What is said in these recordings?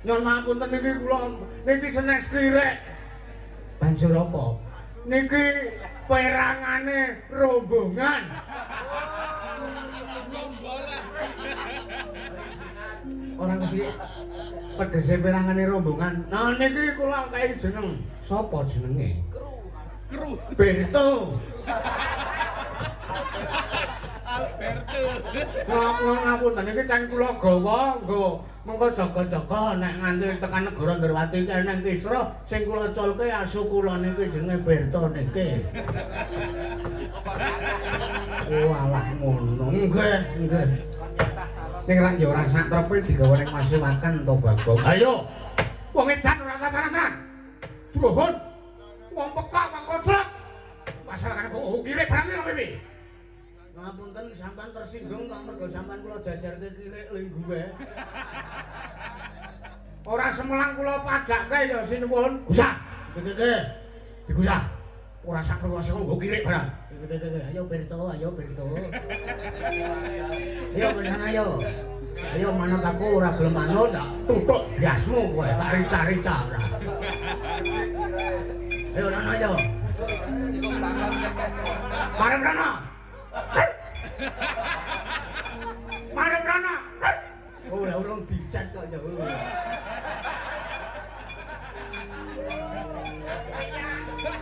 Nyuwun pangapunten niki kula niki senes kirek. Banjur apa? Niki perangane rombongan. Ora ngerti tegese perangane rombongan. Nah niki kula kae jeneng. Sapa jenenge? Kru. Berto. Alberto. Nyuwun ngapunten niki can kula gawa nggo mengko jaga-jaga nek nganti tekan negara Ndrawati eneng kisra sing kula culke asu kula niki jenenge Berto niki. Walah ngono. Nggih, nggih. Ning rak ya ora sak trepe digawa ning masewakan to Bagong. Ayo. Wong edan ora tataran. Druhun. Wong pekak wong koclok. Masalah kok kirik barang kira piye? Ngapunten sampean tersinggung kok mergo sampean kula jajarke kirik lingguwe. Ora semelang kula padhakke ya sinuwun. Gusah. Iki. Digusah. Ora sak kruwase nggo kirik barang. Iki. Ayo Berto, ayo Berto. Ayo beneran ayo. Ayo manut aku ora gelem manut tak tutuk biasmu kowe tak rica-rica ora. Ayo rono ayo. Marem rono. Marem rono. Ora urung dicek kok ya.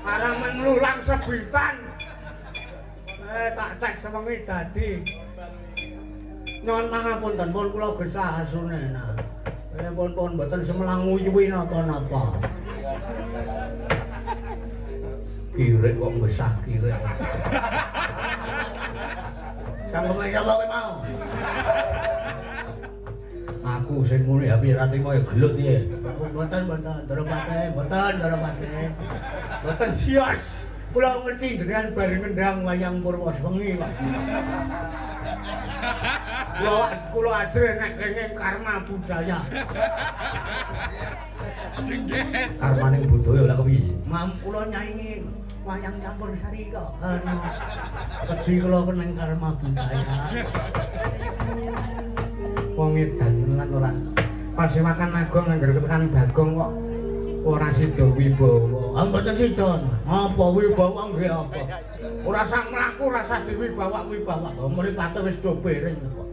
Arang menglulang sebitan. Tak cek sewengi dadi. Nyuwun pangapunten pun kula gesah asune nah. Pun pun mboten semelang nguyuhi napa-napa. Kirik kok gesah kirik. Cangkeme sapa kowe mau? Aku sing muni ya piye ra trimo ya gelut piye. Mboten mboten Ndorowati, mboten Ndorowati. Mboten sios. Kula ngerti jenengan bar ngendang wayang Purwa sewengi kok. Kula ajrih nek kenging karma budaya. Jengges. Karmaning budaya lah kepiye? Mam kula nyaingi wayang campur sari kok. Anu wedi kula keneng karma budaya. Wong edan tenan ora. Pasewakan Agung angger tekan Bagong kok ora sida wibawa. Ah mboten sida. Apa wibawa nggih apa? Ora sah mlaku, ora sah diwibawa-wibawa. Mripate wis do bering kok.